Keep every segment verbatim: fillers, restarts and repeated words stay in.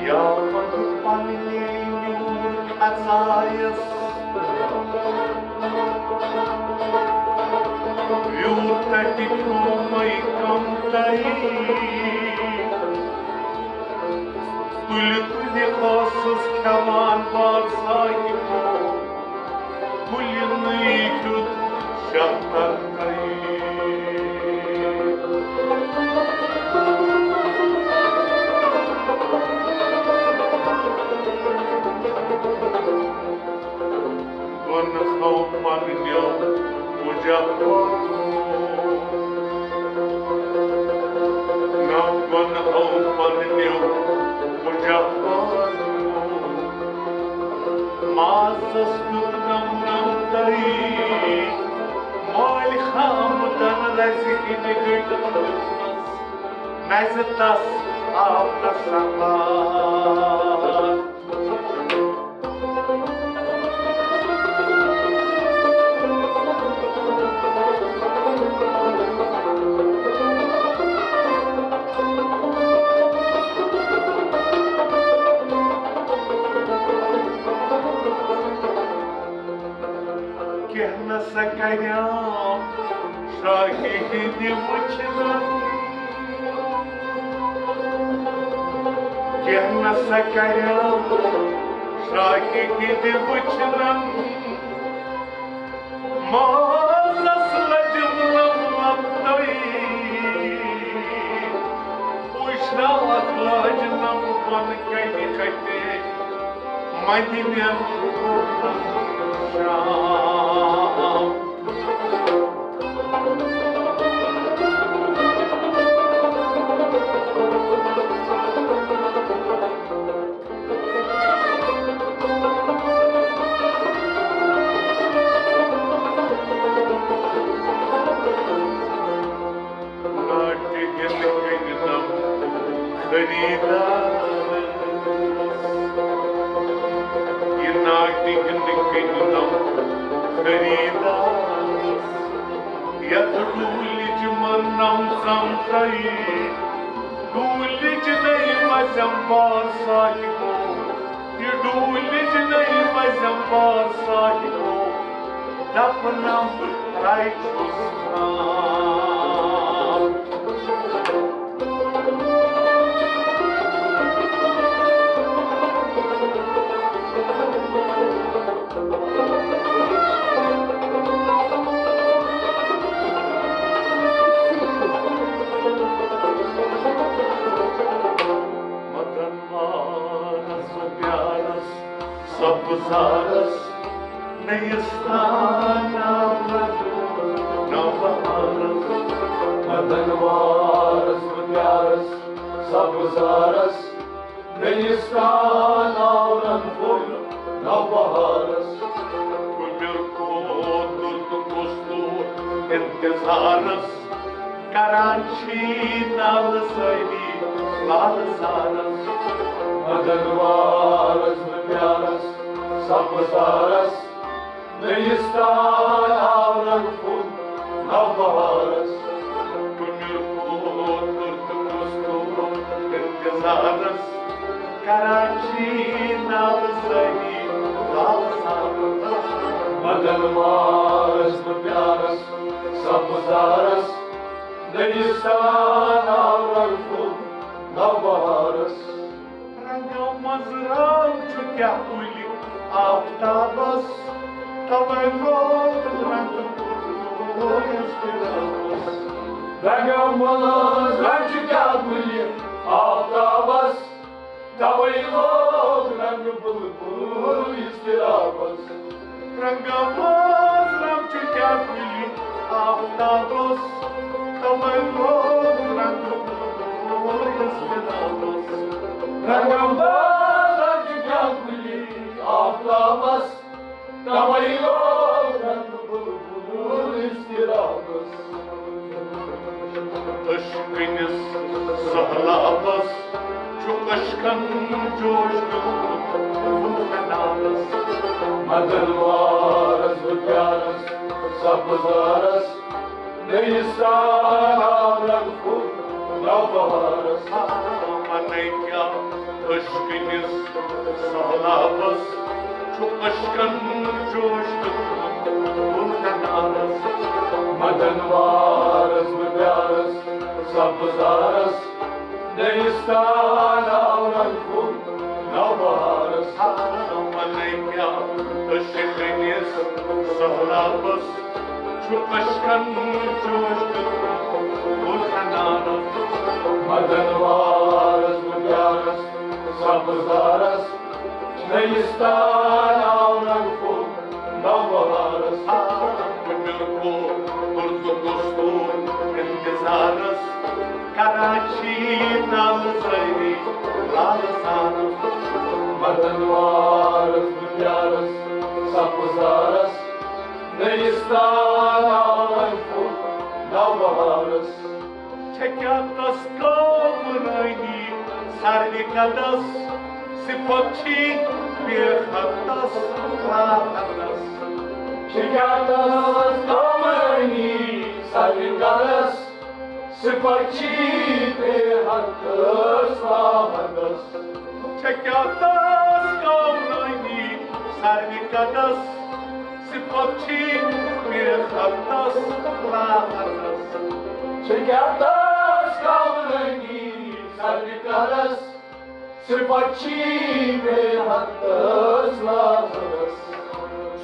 یا وَنہٕ پننہِ نیوٗر کھژایس، ویوٗر تتہِ کھیوٚمَے کمترٕے۔ تُلہِ تُلہِ ٲسٕس کھٮ۪وان بار صاحبو، کُلٮ۪ن ہیوٚت شہتر کئی۔ بۄنہٕ ہاو پننیو مُجاہدو، نہ بۄنہٕ ہاو پننیو مُجاہدو۔ مازس دیُت نم نم تری، مٲلۍ خامتن رزِ ہٕنٛدِ گٔٹۍ دِژمٕژ، مےٚ زِ تس آو نہٕ سماج۔ کینٛہہ نہ سا کریام شاہی ہٕنٛدِ وٕچھنن، کینٛہہ نہ سا کریام شاہی ہٕنٛدِ وٕچھنن۔ مازس لجم لم لم تئی، پوشاک لٲج نم بۄن کنہِ کھٹے، مدنٮ۪ن کوٚر نم شام۔ ناٹہِ ہٕنٛدۍ کٔنۍ نم خریٖدار، یہِ ناٹہِ ہٕنٛدۍ کٔنۍ نم خریٖدار، یتھ ڈوٗلِچ منم سمتھے، ڈوٗلِچ نٔے مزم بار صاحبو، یہِ ڈوٗلِچ نٔے مزم بار صاحبو، دپنم ترٛے چھُس خام۔ مدن وارس پیارس سبزارس، نیستان آمد نوبہارس۔ مدن وارس پیارس سبزارس، نیستان آو رنگ پھوٚل نوبہارس۔ کُمِر کوتُر تہٕ کستوٗر انتظارس، کران چھی نالہٕ سٲری لالہٕ سارس۔ مدن وارس پیارس سبزارس، نیستان آو رنگ پھوٚل نوبہارس۔ کُمِر کوتُر تہٕ کستوٗر انتظارس، کران چھی نالہٕ سٲری لالہٕ سارس۔ مدن وارس پیارس سبزارس، نیستان آو رنگ پھوٚل نوبہارس۔ رنگو منٛز رنگ چھُ کیٛاہ کُلہِ آفتابس، توے لوگ رنگ پھوٚل اضطرابس۔ رنگو منٛز رنگ چھُ کیٛاہ کُلہِ آفتابس، توے لوگ رنگ بلبل اضطرابس۔ رنگا باز رنگ چھُ کیٛاہ کُلہِ آفتابس، توے لوگ رنگ بلبل اضطرابس۔ رنگا باز رنگ چھُ کیٛاہ کُلہِ آفتابس، توے لوگ رنگ بلبل اضطرابس۔ عشقٕنِس سہلابس چھُ عشقن جوش دیُتمُت وُہ کنالس۔ مدن وارس بہٕ پیارس سبزارس، نیستان آو رنگ پھوٚل نوبہارس۔ ونے کیٛاہ عشقٕنۍ گۄلابس چھُ اشکن جوش دیُتمُت گُل کنارس۔ مدن وارس بہٕ پیارس سبزارس، نیستان آو رنگ پھوٚل نوبہارس۔ ونے کیٛاہ أسۍ چھِ میٲنِس سہلابس چھُ اشکن جوش دیُتمُت گُل کنارس۔ مدن وارس بہٕ پیارس سبزارس، نیستان آو رنگ پھوٚل نوبہارس۔ بہٕ پھِرٕ کوٚر تہٕ دستور انتظارس، کراچی نالہٕ سٲری لالہٕ سارس۔ مدن وارس بہٕ پیارس سبزارس، نیستان آو رنگ پھوٚل نوبہارس۔ چھےٚ کیٛاہ تس کامرٲنی ساروی قدس، صفت چھی بے حد تس لاحدس۔ چھےٚ کیٛاہ تس کامرٲنی ساروی قدس، صفت چھی بے حد تس لاحدس۔ چھےٚ کیٛاہ تس کامرٲنی ساروی قدس، صفت چھی بے حد تس لاحدس۔ چھےٚ کیٛاہ تس کامرٲنی ساروی قدس، صفت چھی بے حد تس لاحدس۔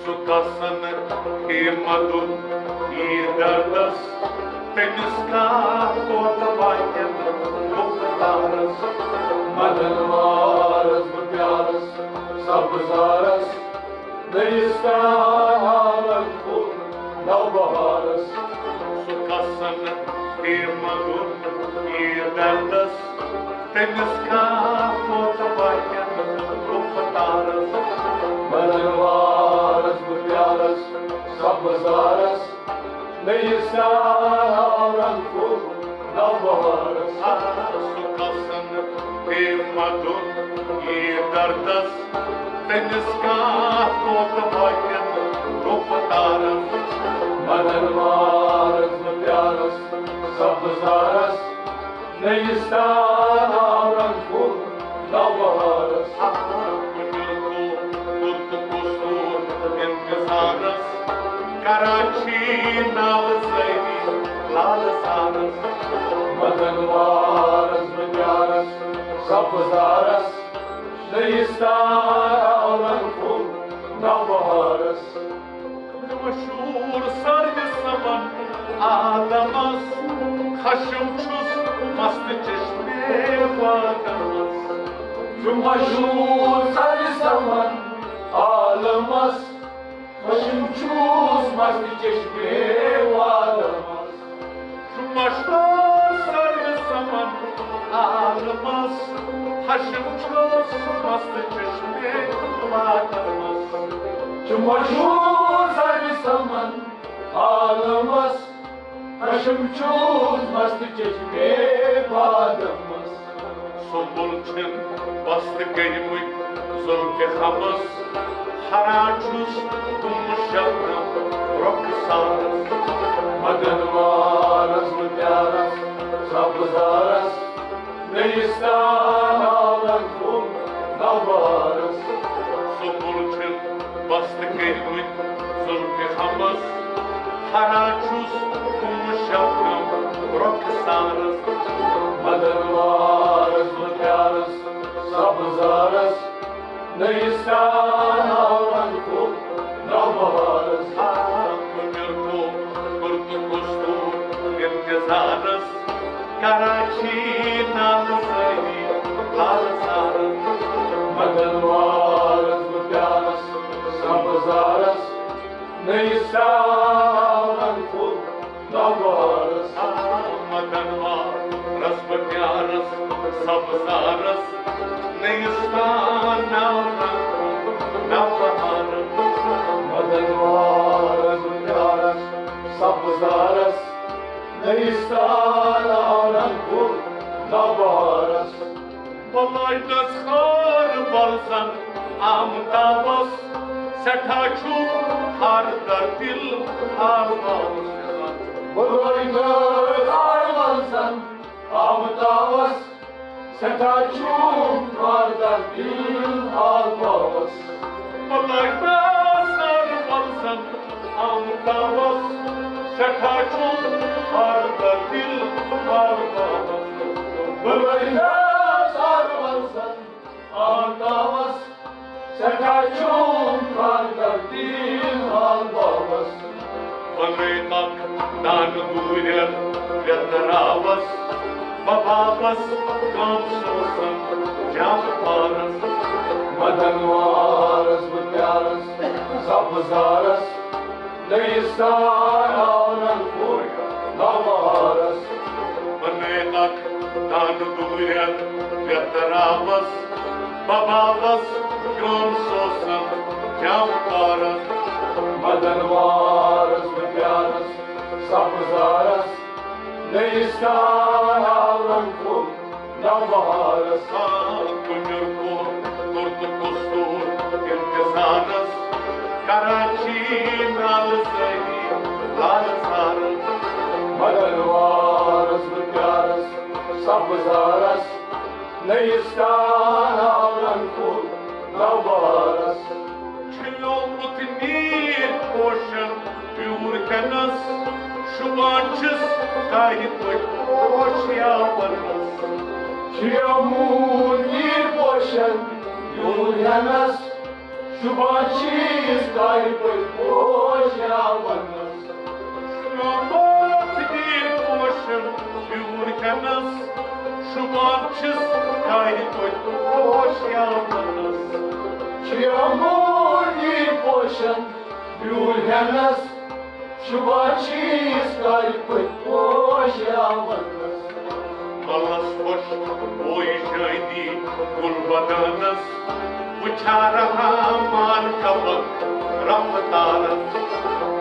سُہ کسن ہیمدُن یی دردس، تٔمِس کانٛہہ کوتہٕ واتٮ۪ن مُختارس۔ مدن وارس بہٕ پیارس سبزارس، نیستان آو رنگ پھوٚل نوبہارس۔ سُہ کسن ہیمدُن یی دردس، تٔمِس کانٛہہ کوتہٕ واتٮ۪ن مُختارس۔ مدن وارس بہٕ پیارس سبزارس، نیستان آو رنگ پھوٚل نوبہارس۔ سُہ کسن ہیمدُن یی دردس، تٔمِس کانٛہہ کوتہٕ واتٮ۪ن مُختارس۔ مدن وارس بہٕ پیارس سبزارس، نیستان آو رنگ پھوٚل نوبہارس۔ بہٕ پھِرٕ کوٚر تہٕ دستور انتظارس، کراچی نالہٕ سٲری لالہٕ سارس۔ مدن وارس بہٕ پیارس سبزارس، نیستان آو رنگ پھوٚل نوبہارس۔ مشہوٗر ساروِ زمن عالمس، خشم چھُس مست چشمے وادمس۔ چھُ مشہوٗر ساروِ زمن عالمس، خشم چھُس مست چشمے وادمس۔ چھُ مشہوٗر ساروِ زمن عالمس، خشم چھُس مست چشمے وادمس۔ چھُ مشہوٗر ساروِ زمن عالمس، خشم چھُس مست چشمے وادمس۔ سُمبل چھِن پست کٔرمٕتۍ زُلفِ خمس، ہران چھُس گوٚمُت شبنم رۄخسارس۔ مدن وارس بہٕ پیارس سبزارس، نیستان آو رنگ پھوٚل نوبہارس۔ سُمبل چھِن پست کٔرمٕتۍ زُلفِ خمس، ہران چھُس گوٚمُت شبنم رۄخسارس۔ مدن وارس بہٕ پیارس سبزارس، نیستان آو رنگ پھوٚل نوبہارس۔ بہٕ پھِرٕ کوٚر تہٕ دستور انتظارس، کراچی نالہٕ سٲری لالہٕ سارس۔ مدن وارس بہٕ پیارس سبزارس، نیستان آو رنگ پھوٚل نوبہارس۔ مدن وارس بہٕ پیارس سبزارس، نیستان آو رنگ پھوٚل نوبہارس۔ مدن وارس بہٕ پیارس سبزارس، نیستان آو رنگ پھوٚل نوبہارس۔ بہٕ لٲجنس خار بلزن آمتابس، سٮ۪ٹھاہ چھُ ہر در دل آمتابس۔ بہٕ لٲجنس خار بلزن آمتابس، سٮ۪ٹھاہ چھُ ہر در دل آمتابس۔ بلاینا سر ولزن آمتاوس، سٮ۪ٹھاہ چھُم ہر دردِل ہر باوس۔ بلاینا سر ولزن آمتاوس، سٮ۪ٹھاہ چھُم ہر دردِل ہر باوس۔ بنٲے اکھ دانہٕ دوٗرٮ۪ن وٮ۪تراوس، بباوس غم سوسن جان پارس۔ مدن وارس بہٕ پیارس سبزارس، نٔیِس تان آو رنگ پھوٚٹ نوبہارس۔ بنٲے اکھ دانہٕ دوٗرٮ۪ن وٮ۪تراوس، بباوس غم سوسن جان پارس۔ مدن وارس بہٕ پیارس سبزارس، نٔیِس تان آو رنگ پھوٚٹ نوبہارس۔ آ، کُنیُر کوٚر کوٚر تہٕ کستوٗر اِمتِحانس، کراچی نالہٕ سٲری لالہٕ سارس۔ مدن وارس بہٕ پیارس سبزارس، نٔیِس تان آو رنگ پھوٚٹ نوبہارس۔ چھُلیومُت نیٖر پوشن پیوٗر ہٮ۪نس، شوٗبان چھِس کارِ پٲٹھۍ پوش یاونس۔ چھُلیومُت نیٖر پوشن پیوٗر ہٮ۪نس، شوٗبان چھِس کارِ پٲٹھۍ پوش یاونس۔ شوٗبان نیٖر پوشن پیوٗر ہٮ۪نس، شوٗبان چھِس کارِ پٲٹھۍ پوش یاونس۔ چھُلیومُت نیٖر پوشن پیوٗر ہٮ۪نس، شوٗبان چھِس کارِ پٲٹھۍ پوش یاونس۔ ملس خۄش بوے جٲنی گُل بدنس، وٕچھا رحمان کبک رفتارس۔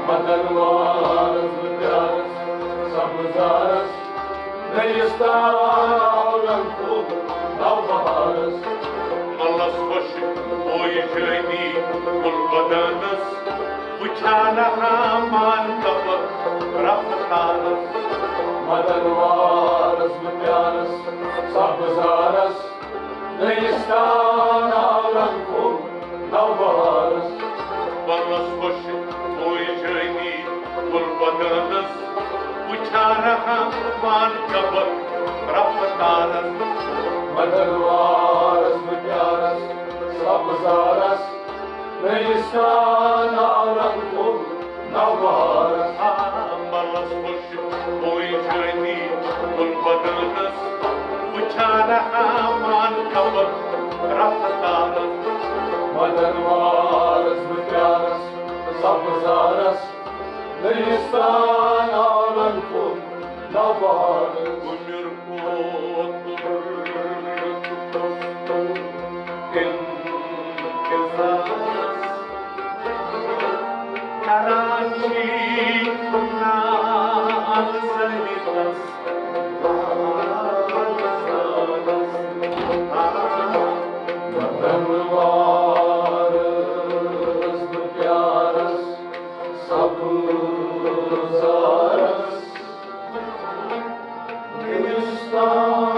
مدن وارس بہٕ پیارس سبزارس، نٔیِس تان آو رنگ پھوٚٹ نوبہارس۔ ملس خۄش بوے جٲنی گُل بدنس، وٕچھا رحمان کبک رفتارس۔ مدن وارس بہٕ پیارس سبزارس، نٔیِس تان آو رنگ پھوٚٹ نوبہارس۔ ملس خۄش بوے جٲنی گُل بدنس، وٕچھا رحمان کبک رفتارس۔ مدن وارس بہٕ پیارس سبزارس، نٔیِس تان آو رنگ پھوٚٹ نوبہارس۔ آ، ملس خۄش بوے جٲنی گُل بدنس، وٕچھا رحمان کبک رفتارس۔ مدن وارس بہٕ پیارس سبزارس، نٔیِس تان آو رنگ پھوٚٹ نوبہارس۔ کُنیُر کوتُر اِنتظارس، کراچی نال سمیتس۔ وطن وارس بہٕ پیارس سبزارس، ہندوستان